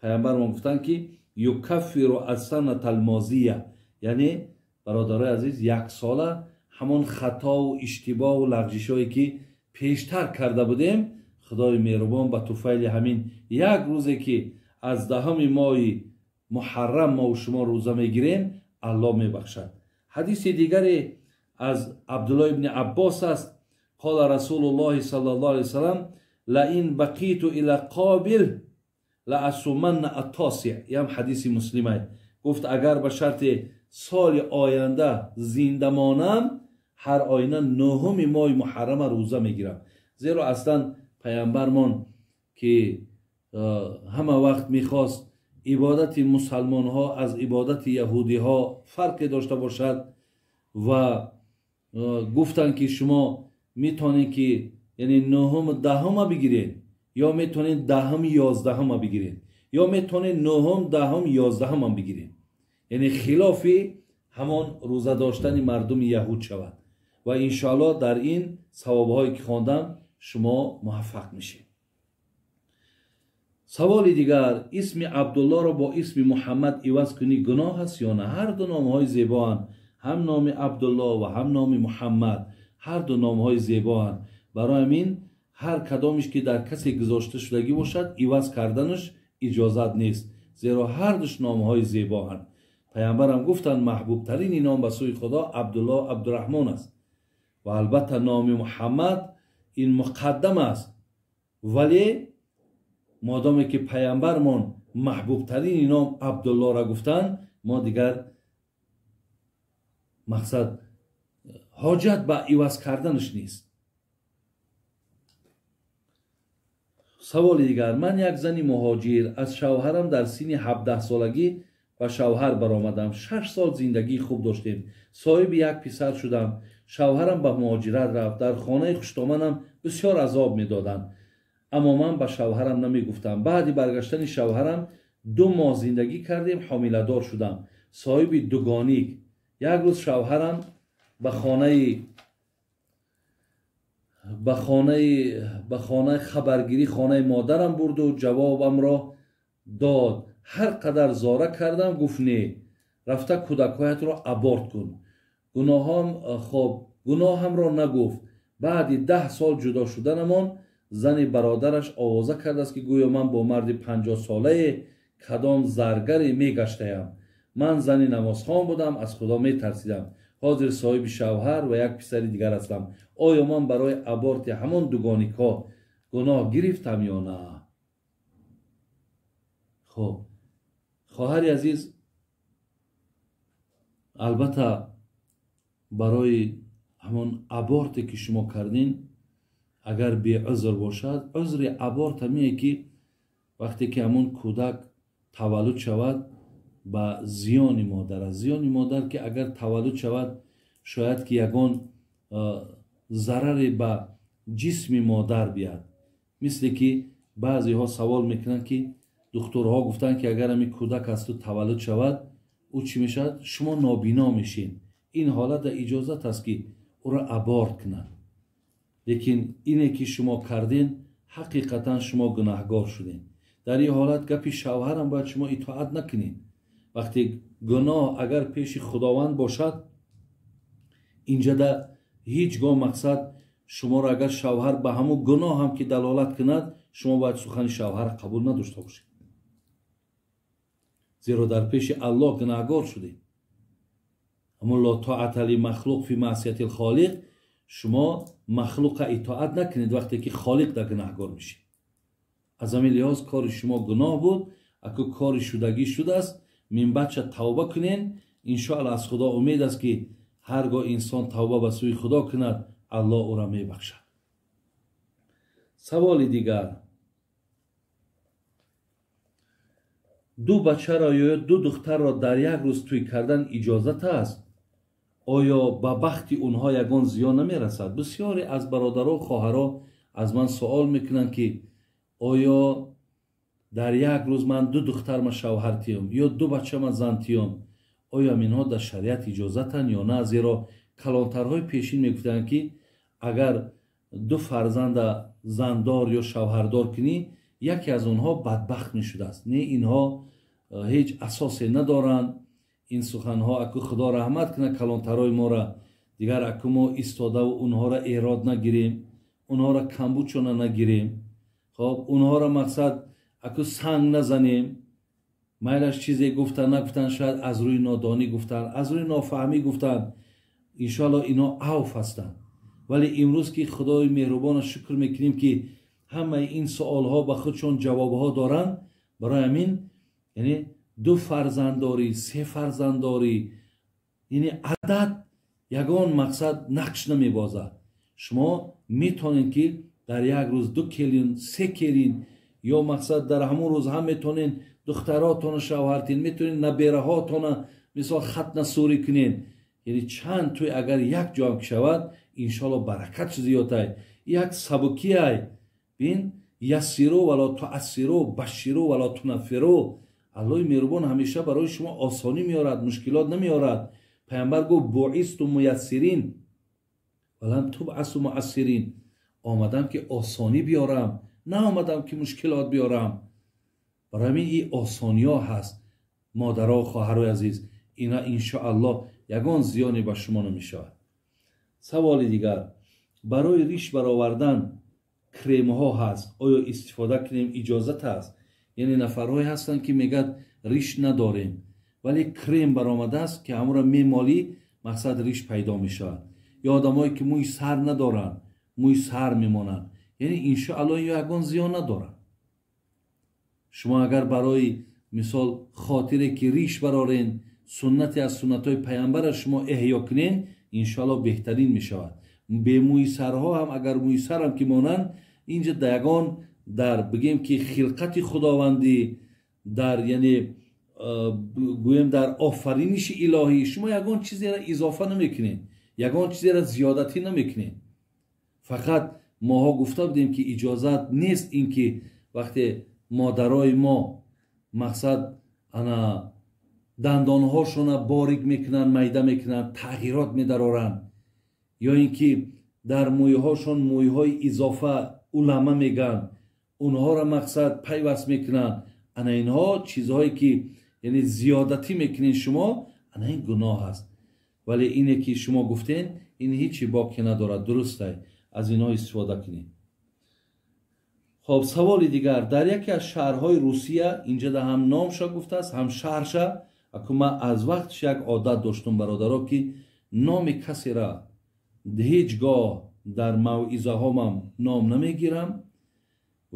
Speaker 1: Паямбармон гуфтанд ки юкаффиру ассаната алмозия, яъне бародарои азиз, як сола ҳамон хатову иштибоҳу лағжишҳое ки пештар карда будем, худои меҳрубон ба туфайли ҳамин як рӯзе ки аз 10 моҳи муҳаррам мо шумо рӯза мегирем, Аллоҳ мебахшад. Ҳадиси дигаре аз Абдуллоҳ ибни Аббос аст. Қола расулуллоҳи саллаллоҳу алайҳи васаллам лаин бақиту ила қобил лаасуманна аттосиъ. Ям ҳадиси муслимай. Гуфт агар ба шарти соли оянда зинда монам, ҳар оина 9 моҳи муҳаррама рӯза мегирам. Зеро аслан паямбармон ки ҳама вақт мехост ибодати мусалмонҳо аз ибодати яҳудиҳо фарқе дошта бошад ва гуфтанд ки шумо метавонед ки яъне 9 10 бигиред, ё метавонед 10 11 бигиред, ё метавонед 9 10 11 бигиред, яъне хилофи ҳамон рӯза доштани мардуми яҳуд шавад. Ва иншоаллоҳ дар ин савобҳое ки хондам шумо муваффақ мешед. Саволи дигар: исми Абдуллоҳро бо исми Муҳаммад иваз кунӣ гуноҳ аст ё на? Ҳар ду номҳои зебоанд, ҳам номи Абдуллоҳ ва ҳам номи Муҳаммад, ҳар ду номҳои зебоанд. Барои ҳамин ҳар кадомиш ки дар касе гузошта шудагӣ бошад, иваз карданаш иҷозат нест, зеро ҳар душ номҳои зебоанд. Паямбарам гуфтанд маҳбубтарини ном ба сӯи Худо Абдуллоҳ Абдураҳмон аст ва албатта номи Муҳаммад ин муқаддам аст, вале модоме ки паямбармон маҳбубтарини ном Абдуллоҳро гуфтанд, мо дигар мақсад ҳоҷат ба иваз карданаш нест. Саволи дигар: ман як зани муҳоҷир аз шавҳарам дар синни 17 солагӣ ба шавҳар баромадам. 6 сол зиндагии хуб доштем, соҳиби як писар шудам. Шавҳарам ба муҳоҷират рафт. Дар хонаи хуштоманам бисёр азоб медоданд, аммо ман ба шавҳарам намегуфтам. Баъди баргаштани шавҳарам 2 моҳ зиндагӣ кардем, ҳомиладор шудам. Соҳиби дугоник. Як рӯз шавҳарам ба хонаи хабаргирӣ, хонаи модарам бурду ҷавобамро дод. Ҳар қадар зора кардам, гуфт: «Не, рафта кӯдакҳоятро аборт кун». Гуноҳам, хоб, гуноҳамро нагуфт. Баъди 10 сол ҷудо шуданамон зани бародараш овоза кардааст, ки гӯё ман бо марди 50-солае кадом заргаре мегаштаям. Ман зани намозхон будам, аз Худо метарсидам. Ҳозир соҳиби шавҳар ва як писари дигар ҳастам. Оё ман барои аборти ҳамон дугоникҳо гуноҳ гирифтам ё на? Хуб, хоҳари азиз, албатта, барои ҳамон аборте ки шумо кардин, агар беузр бошад, узри аборт ҳамие, ки вақте ки ҳамон кӯдак таваллуд шавад, ба зиёни модар аст. Зиёни модар ки агар таваллуд шавад, шояд ки ягон зараре ба ҷисми модар биёд. Мисле ки баъзеҳо савол мекунанд, ки духтурҳо гуфтанд, ки агар ҳамин кӯдак аз ту таваллуд шавад, ӯ чӣ мешавад, шумо нобино мешин. Ин ҳолата иҷозат аст, ки ӯро аборт кунанд. Лекин ине ки шумо кардин, ҳақиқатан шумо гунаҳгор шудем. Дар ин ҳолат гапи шавҳарам бояд шумо итоат накунед. Вақте гуноҳ агар пеши Худованд бошад, инҷада ҳеҷ гоҳ мақсад шуморо агар шавҳар ба ҳамун гуноҳ ҳам ки далолат кунад, шумо бояд сухани шавҳар қабул надошта бошед, зеро дар пеши Аллоҳ гунаҳгор шудед. Ҳамун لا طاعة لمخلوق في معصية الخالق. Шумо махлуқа итоат накунед, вақте ки холиқ да гунаҳгор мешед. Аз ҳамин лиҳоз кори шумо гуноҳ буд. Аку кори шудагӣ шудааст, минбаъдша тавба кунен, иншоалло. Аз Худо умед аст, ки ҳар гоҳ инсон тавба ба сӯи Худо кунад, Аллоҳ ӯро мебахшад. Саволи дигар: ду бачаро ё ду духтарро дар як рӯз тӯй кардан иҷозат аст? Оё ба бахти онҳо ягон зиён намерасад? Бисёре аз бародаро, хоҳаро аз ман суол мекунанд, ки оё дар як рӯз ман ду духтарма шавҳар тиём ё ду бачама зан тиём, оё инҳо дар шариат иҷозатанд ё на? Зеро калонтарҳои пешин мегуфтанд, ки агар ду фарзанда зандор ё шавҳардор кунӣ, яке аз онҳо бадбахт мешудааст. Не, инҳо ҳеҷ асосе надоранд, ин суханҳо. Аку Худо раҳмат кунад калонтарҳои мора. Дигар аку мо истодаву онҳоро эрод нагирем, онҳоро камбучона нагирем. Хоб, онҳоро мақсад аку санг назанем. Майлаш, чизе гуфтан, нагуфтан, шояд аз рӯи нодонӣ гуфтан, аз рӯи нофаҳмӣ гуфтан. Иншоалло, инҳо авф ҳастанд. Вале имрӯз ки Худои меҳрубона шукр мекунем, ки ҳамаи ин суолҳо ба худшон ҷавобҳо доранд. Барои ҳамин, яъне ду фарзанддорӣ, се фарзанддорӣ, яъне адад ягон мақсад нақш намебозад. Шумо метавонед, ки дар як рӯз ду келин, се келин ё мақсад дар ҳамон рӯз ҳам метавонед духтаротона шавҳартин, метавонед набераҳотона мисол хатна сурӣ кунед. Яъне чанд тӯй агар як ҷоам ки шавад, иншоалло, баракатш зиёдай, як сабукиай. Бин, يسروا ولا تعسروا، بشروا ولا تنفروا. Аллоҳи меҳрубон ҳамеша барои шумо осонӣ меорад, мушкилот намеорад. Пайғамбар гуфт: بعثتم ميسرين ولم تبعثوا معسرين. Омадам, ки осонӣ биёрам, наомадам, ки мушкилот биёрам. Барои ҳамин ин осониҳо ҳаст. Модаро, хоҳарои азиз, ина иншоаллоҳ ягон зиёне ба шумо намешавад. Саволи дигар: барои риш баровардан кремҳо ҳаст, оё истифода кунем иҷозат аст? Яъне нафарҳое ҳастанд, ки мегӯяд, риш надорем, вале крем баромадааст, ки ҳамонро мемолӣ, мақсад риш пайдо мешавад. Ё одамое ки мӯи сар надоранд, мӯи сар мемонанд. Яъне иншоалло, ё ягон зиён надорад. Шумо агар барои мисол хотире ки риш барорен, суннате аз суннатҳои пайғамбара шумо эҳё кунен, иншоалло, беҳтарин мешавад. Бемӯи сарҳо ҳам агар мӯи сарам ки монанд, инҷа да ягон дар бигем ки хилқати худовандӣ, дар яъне гӯем дар офариниши илоҳӣ шумо ягон чизеро изофа намекунед, ягон чизеро зиёдатӣ намекунед. Фақат моҳо гуфта будем, ки иҷозат нест ин ки вақте модарои мо мақсад ана Дандонҳошона борик мекунанд, майда мекунанд, тағйирот медароранд, ё ин ки дар мӯйҳошон мӯйҳои изофа улама мегӯянд, онҳоро мақсад пайваст мекунанд. Ана инҳо чизҳое ки яъне зиёдатӣ мекунед шумо, ана ин гуноҳ аст. Вале ине ки шумо гуфтен, ин ҳичи боке надорад, дурустай, аз инҳо истифода кунед. Хоб, саволи дигар. Дар яке аз шаҳрҳои Русия, инҷода ҳам номша гуфтааст, ҳам шаҳрша. Аку ман аз вақтш як одат доштум, бародаро, ки номи касера ҳеҷ гоҳ дар мавъизаҳомам ном намегирам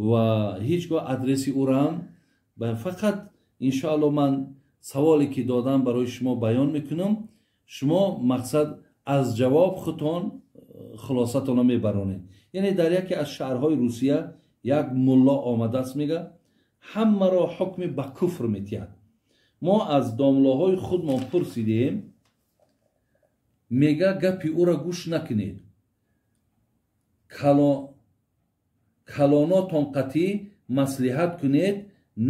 Speaker 1: ва ҳеҷ гоҳ адреси ӯраам. Фақат иншоалло ман саволе ки додам барои шумо баён мекунам, шумо мақсад аз ҷавоб худтон хулосатонро мебаронед. Яъне дар яке аз шаҳрҳои Русия як мулло омадааст, мега ҳамаро ҳукми ба куфр метиҳад. Мо аз домлоҳои худмон пурсидем, мега гапи ӯро гӯш накунед, калонотон қатъӣ маслиҳат кунед,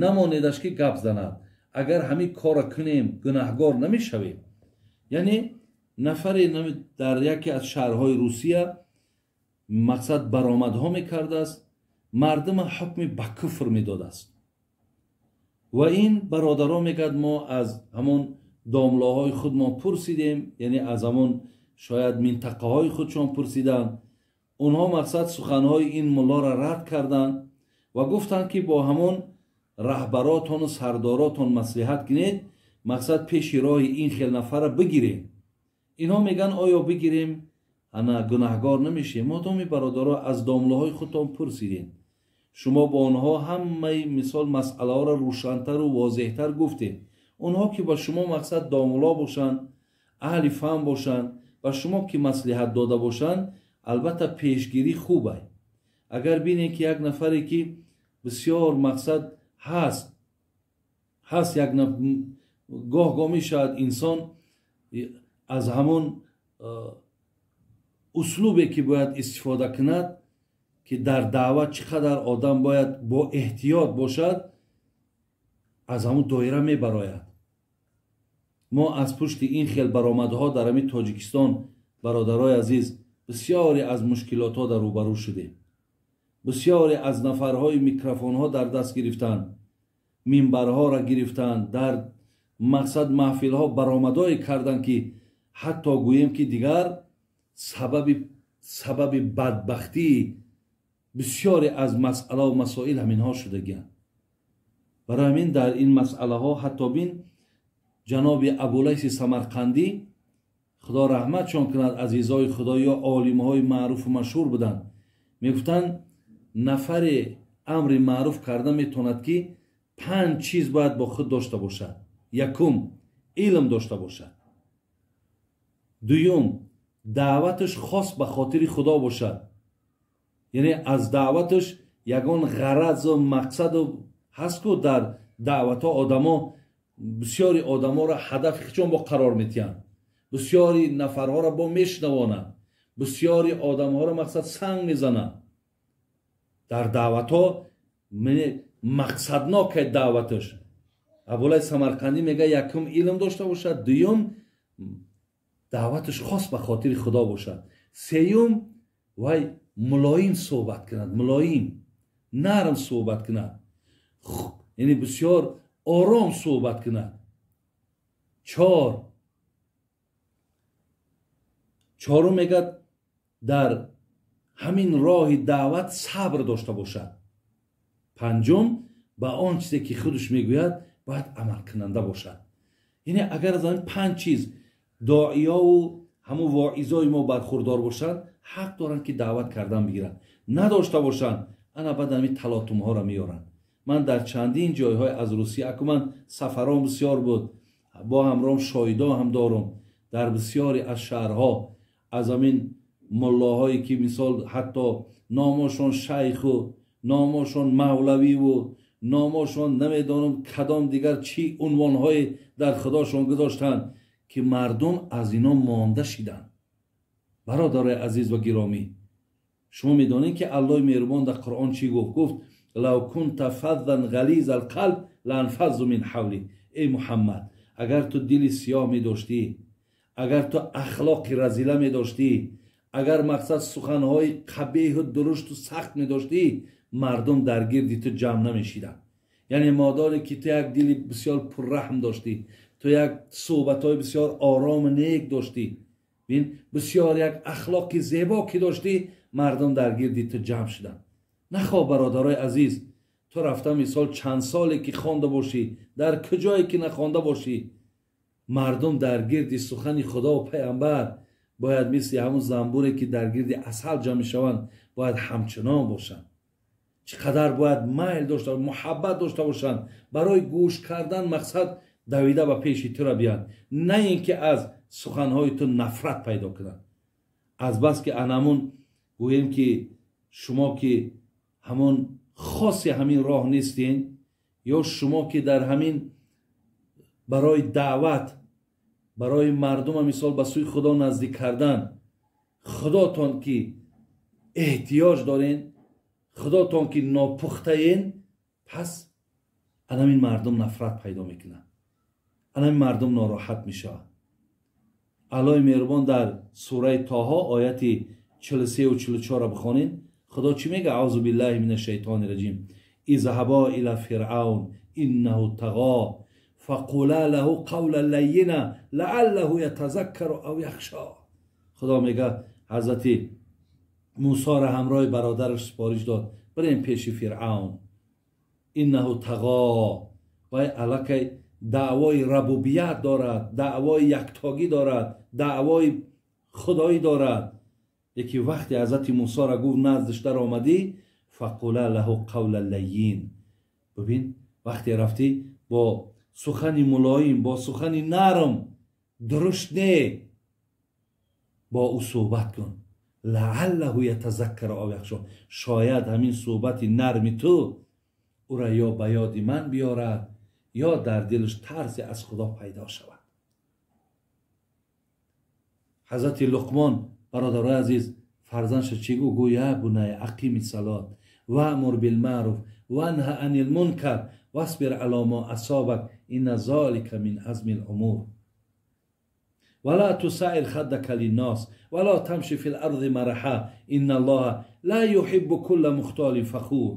Speaker 1: намонедаш ки гап занад. Агар ҳамин корро кунем гунаҳгор намешавем. Яъне нафаре дар яке аз шаҳрҳои Русия мақсад баромадҳо мекардааст, мардума ҳукми ба куфр медодааст. Ва ин бародаро мегӯяд, мо аз ҳамон домлоҳои худмон пурсидем, яъне аз ҳамон шояд минтақаҳои худшон пурсиданд. Онҳо мақсад суханҳои ин муллоро рад карданд ва гуфтанд ки бо ҳамон раҳбаротону сардоротон маслиҳат кунед, мақсад пеши роҳи ин хел нафарро бигирем. Инҳо мегӯянд оё бигирем, ана гунаҳгор намешем? Модоми бародаро аз домлоҳои худтон пурсидем, шумо бо онҳо ҳамаи мисол масъалаҳоро рӯшантару возеҳтар гуфтед. Онҳо ки ба шумо мақсад домло бошанд, аҳли фаҳм бошанд, ба шумо ки маслиҳат дода бошанд, албатта пешгирӣ хуб ай. Агар бинед ки як нафаре ки бисёр мақсад ҳаст як гоҳ-гоҳ мешавад инсон аз ҳамон услубе ки бояд истифода кунад, ки дар даъват чӣ қадар одам бояд бо эҳтиёт бошад, аз ҳамон доира мебарояд. Мо аз пушти ин хел баромадҳо дар ҳамин Тоҷикистон, бародарои азиз, бисёре аз мушкилотҳо дар рӯбарӯ шудем. Бисёре аз нафарҳои микрофонҳо дар даст гирифтанд, минбарҳоро гирифтанд, дар мақсад маҳфилҳо баромадое карданд, ки ҳатто гӯем ки дигар сабаби бадбахтии бисёре аз масъалаву масоил ҳаминҳо шудагианд. Барои ҳамин дар ин масъалаҳо ҳатто бин ҷаноби Абулайси Самарқандӣ, худо раҳматшон кунад, азизои худо ё олимҳои маъруфу машҳур буданд, мегуфтанд нафаре амри маъруф карда метавонад ки 5 чиз бояд бо худ дошта бошад. Якум, илм дошта бошад. Дуюм, даъваташ хос ба хотири худо бошад, яъне аз даъваташ ягон ғаразу мақсаду ҳаст ку дар даъватҳо одамо бисёри одаморо ҳадафи хичон бо қарор метиҳанд, бисёри нафарҳоро бо мешнавонанд, бисёри одамҳоро мақсад санг мезананд. Дар даъватҳо мақсаднок даъваташ. Абулай Самарқандӣ мега якум илм дошта бошад, дуюм даъваташ хос ба хотири худо бошад, сеюм вай мулоим суҳбат кунад, мулоим нарм суҳбат кунад, яъне бисёр ором суҳбат кунад. Чорум мегӯяд дар ҳамин роҳи даъват сабр дошта бошад. Панҷум, ба он чизе ки худаш мегӯяд бояд амалкунанда бошад. Яъне агар аз ҳамин 5 чиз доиёву ҳамун воизои мо бархурдор бошанд, ҳақ доранд ки даъват кардан бигиранд. Надошта бошанд, ана баъд ҳамин талотумҳоро меоранд. Ман дар чандин ҷойҳои аз Русия, аку ман сафаром бисёр буд, бо ҳамроҳам шоҳидо ҳам дорум, дар бисёре аз шаҳрҳо аз ҳамин муллоҳое ки мисол ҳатто номошон шайху, номошон мавлавиву, номошон намедонам кадом дигар чӣ унвонҳое дар худошон гузоштанд, ки мардум аз ино монда шиданд. Бародарои азиз ва гиромӣ, шумо медонед ки Аллоҳи меҳрубон дар Қуръон чӣ гуфт? Гуфт: лав кунта фаззан ғализа алқалб ланфаззу мин ҳавлик. Эй Муҳаммад, Агар ту дили сиёҳ медоштӣ, агар ту ахлоқи разила медоштӣ, агар мақсад суханҳои қабеҳу дурушту сахт медоштӣ, мардум дар гирди ту ҷамъ намешиданд. Яъне модоре ки ту як дили бисёр пурраҳм доштӣ, ту як суҳбатҳои бисёр орому нек доштӣ, бин бисёр як ахлоқи зебо ки доштӣ, мардум дар гирди ту ҷамъ шуданд. Нахоҳ бародарои азиз, ту рафта мисол чанд соле ки хонда бошӣ, дар куҷое ки нахонда бошӣ, мардум дар гирди сухани худо ва пайғамбар бояд мисли ҳамун занбуре ки дар гирди асал ҷамъ мешаванд, бояд ҳамчунон бошанд. Чӣ қадар бояд майл дошта, муҳаббат дошта бошанд барои гӯш кардан, мақсад давида ба пеши тура биёнд, на ин ки аз суханҳои ту нафрат пайдо кунанд. Азбаски анамун гӯем ки шумо ки ҳамон хоси ҳамин роҳ нестин, ё шумо ки дар ҳамин барои даъват, барои мардума мисол ба сӯи худо наздик кардан, худотон ки эҳтиёҷ дорен, худотон ки нопухтаен, пас анамин мардум нафрат пайдо мекунанд, анамин мардум нороҳат мешаванд. Аллоҳи меҳрубон дар сураи Тоҳо ояти 43 44 бихонед, худо чӣ мега? Аузу биллаҳи мина шайтони раҷим. Изҳабо ила фиръавн иннаҳу тағо фақула лаҳу қавлан лаййина лааллаҳу ятазаккару ав яхшо. Худо мега ҳазрати мусоро ҳамроҳи бародараш супориш дод, бирем пеши фиръавн. Иннаҳу тағо, вай аллакай даъвои рабубият дорад, даъвои яктогӣ дорад, даъвои худоӣ дорад. Яки вақте ҳазрати мусоро гуфт наздиш даромадӣ, фақула лаҳу қавлан лаййин. Бибин, вақте рафтӣ бо сухани мулоим, бо сухани нарм, дурушт не, бо ӯ суҳбат кун. Лааллаҳу ятазаккару ав яхшо. Шояд ҳамин суҳбати нарми ту ӯра ё ба ёди ман биёрад, ё дар дилаш тарсе аз худо пайдо шавад. Ҳазрати Луқмон, бародарои азиз, фарзандша чӣ гӯ? Гӯ: я буная ақими салот ваъмур билмаъруф ванҳа анил мункар васбир ало мо асобак инна золика мин азми лумур вала тусаир хаддака линнос вала тамши фи ларди мараҳа инна аллоҳа ла юҳиббу кулла мухтолин фахур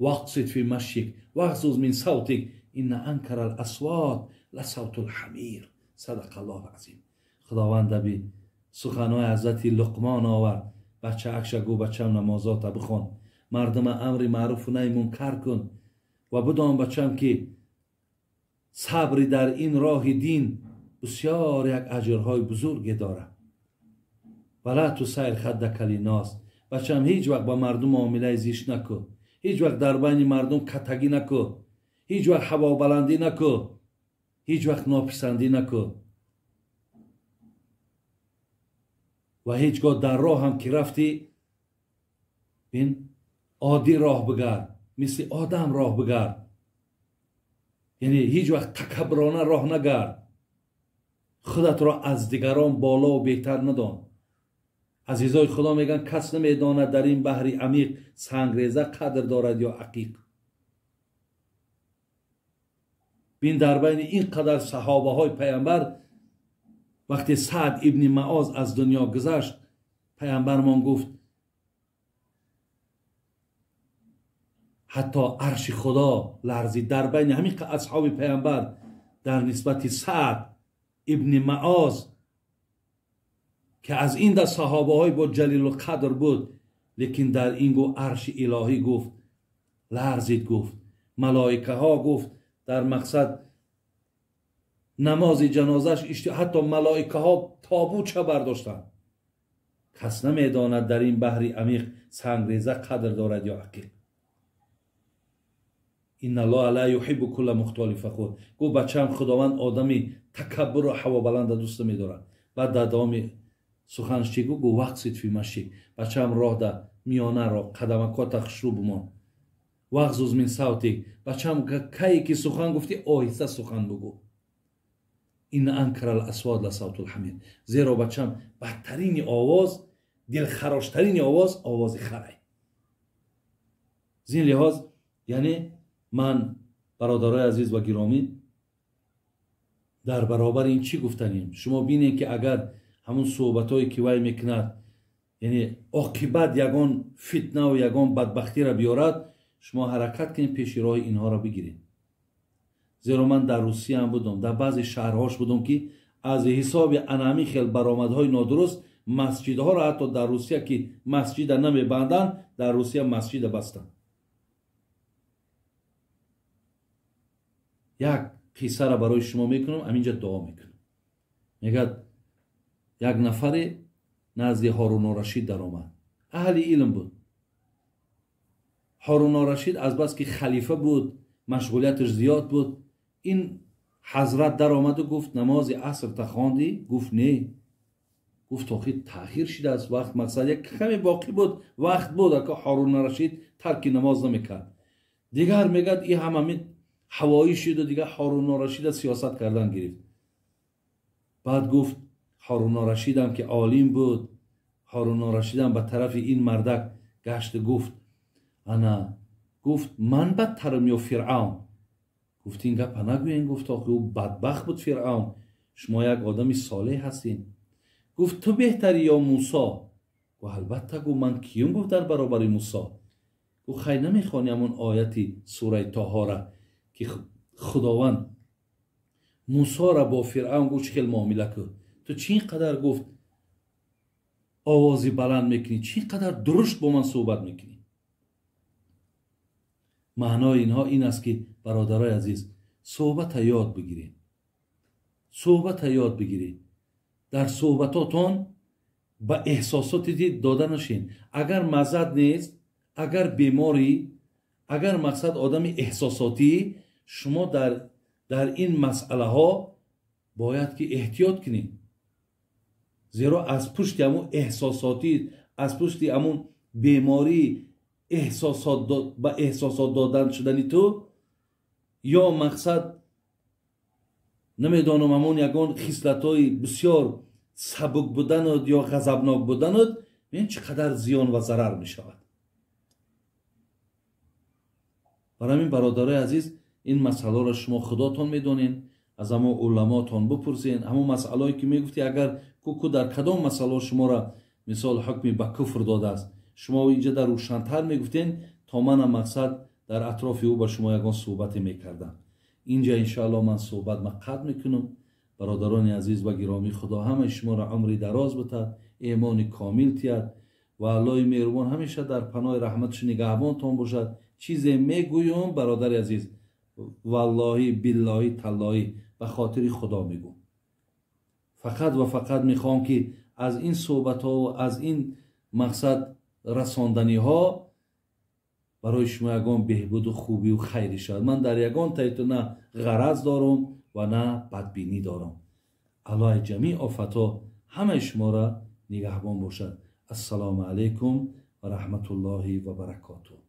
Speaker 1: вақсид фи машйик вағзуз мин савтик инна анкара ласвот ласавту лҳамир. Садақа аллоҳу азим. Худованд аби суханҳои ҳазрати Луқмон овард. Бача акша гӯ: бачам, намозота бихон, мардума амри маъруфу наҳи мункар кун ва бидон бачам ки сабри дар ин роҳи дин бисёр як аҷрҳои бузурге дорад. Вала тусайр хаддака линнос. Бачам, ҳеҷ вақт ба мардум муомилаи зишт накун, ҳеҷ вақт дар байни мардум катагӣ накун, ҳеҷ вақт ҳавобаландӣ накун, ҳеҷ вақт нописандӣ накун ва ҳеҷ гоҳ дар роҳ ҳам ки рафтӣ, бин, оддӣ роҳ бигард, мисли одам роҳ бигард, яъне ҳеҷ вақт такаббурона роҳ нагард, худатро аз дигарон боло ва беҳтар надон. Азизои худо мегӯянд кас намедонад дар ин баҳри амиқ сангреза қадр дорад ё ақиқ. Бин, дар байни ин қадар саҳобаҳои пайғамбар вақте Саъд ибни Маоз аз дунё гузашт, пайғамбармон гуфт ҳатто арши худо ларзид. Дар байни ҳамин асҳоби пайғамбар дар нисбати Саъд ибни Маоз ки аз ин даст саҳобаҳои бо ҷалилулқадр буд, лекин дар ин гу арши илоҳӣ гуфт ларзид, гуфт малоикаҳо гуфт дар мақсад намози ҷанозаш ҳатто малоикаҳо тобутша бардоштанд. Кас намедонад дар ин баҳри амиқ сангреза қадр дорад ё ақиқ. Инна аллоҳа ла юҳиббу кулла мухтолин фахур. Гуфт бачаам, худованд одами такаббуру ҳавобаланда дӯст намедорад. Баъд дар давоми суханаш чӣ гуфт? Гуфт вақсид фи машйик. Бачаам, роҳда миёнаро қадамакота хушрӯ бимон. Вағзуз мин савтик. Бачаам, кае ки сухан гуфтӣ оҳиста сухан бугӯ. Инна анкара ласвот ласавтул ҳамир. Зеро бачам, бадтарини овоз, дилхароштарини овоз овози харай. Зин лиҳоз, яъне ман бародарои азиз ва гиромӣ Дар баробари ин чӣ гуфтанем? Шумо бинед ки агар ҳамун суҳбатҳое ки вай мекунад, яъне оқибат ягон фитнаву ягон бадбахтиро биёрад, шумо ҳаракат кунед пеши роҳи инҳоро бигиред. Зеро ман дар Русияам будам, дар баъзе шаҳрҳош будам ки аз ҳисоби анами хел баромадҳои нодуруст масҷидҳоро ҳатто дар Русия ки масҷида намебанданд, дар Русия масҷида бастанд. Як қиссаро барои шумо мекунам, ҳаминҷа дуо мекунам. Мегӯяд як нафаре назди Ҳорунорашид даромад, аҳли илм буд. Ҳорунорашид азбаски халифа буд, машғулияташ зиёд буд. Ин ҳазрат даромаду гуфт намози аср та хондӣ? Гуфт не. Гуфт охир таъхир шидааст вақт, мақсад як каме боқӣ буд, вақт буд, ака Ҳорунорашид тарки намоз намекард. Дигар мегӯяд и ҳам ҳамин ҳавоӣ шиду дигар Ҳорунорашида сиёсат кардан гирифт. Баъд гуфт Ҳорунорашидам ки олим буд, Ҳорунорашидам ба тарафи ин мардак гашт гуфт ана гуфт ман бадтарам ё Фиръавн? Гуфт ин гапа нагӯен, гуфт охи ӯ бадбахт буд Фиръавн, шумо як одами солеҳ ҳастин. Гуфт ту беҳтарӣ ё Мусо? Гуфт албатта, гуфт ман киюм? Гуфт дар баробари Мусо. Гуфт хай намехонӣ ҳамон ояти сураи Тоҳора ки Худованд Мусоро бо Фиръавн гуфт чӣ хел муомила кун, ту чӣ ин қадар гуфт овози баланд мекунӣ, чӣ ин қадар дурушт бо ман суҳбат мекунӣ? Маънои инҳо ин аст ки бародарои азиз, суҳбата ёд бигиред, суҳбата ёд бигиред. Дар суҳбатотон ба эҳсосоти дид дода нашед. Агар маззат нест, агар беморӣ, агар мақсад одами эҳсосотӣ, шумо дар ин масъалаҳо бояд ки эҳтиёт кунед. Зеро аз пушти ҳамун эҳсосотӣ, аз пушти ҳамун беморӣ ба эҳсосот додан шудани ту ё мақсад намедонам ҳамон ягон хислатҳои бисёр сабук будануд ё ғазабнок будануд, бибин чӣ қадар зиён ва зарар мешавад. Барои ҳамин бародарои азиз, ин масъаларо шумо худотон медонед, аз ҳамон уламотон бипурсед. Ҳамон масъалое ки мегуфти агар куку дар кадом масъало шуморо мисол ҳукми ба куфр додааст, шумо инҷа дар рӯшантар мегуфтен, то манам мақсад дар атрофи ӯ ба шумо ягон суҳбате мекардам. Инҷа иншоалло ман суҳбат ма қатъ мекунам. Бародарони азиз ва гиромии Худо ҳамаи шуморо умри дароз битад, эмони комил тиҳад ва Аллоҳи меҳрубон ҳамеша дар паноҳи раҳматаш нигаҳбонтон бошад. Чизе мегӯям бародари азиз, валлоҳи биллоҳи таллоҳи ба хотири Худо мегӯм. Фақат ва фақат мехоҳам ки аз ин суҳбатҳо ва аз ин мақсад расонданиҳо барои шумо ягон беҳбуду хубию хайре шавад. Ман дар ягон таиту на ғараз дорам ва на бадбинӣ дорам. Аллоҳи ҷамеъ офатҳо ҳамаи шуморо нигаҳбон бошад. Ассалому алайкум ва раҳматуллоҳи ва баракотуҳ.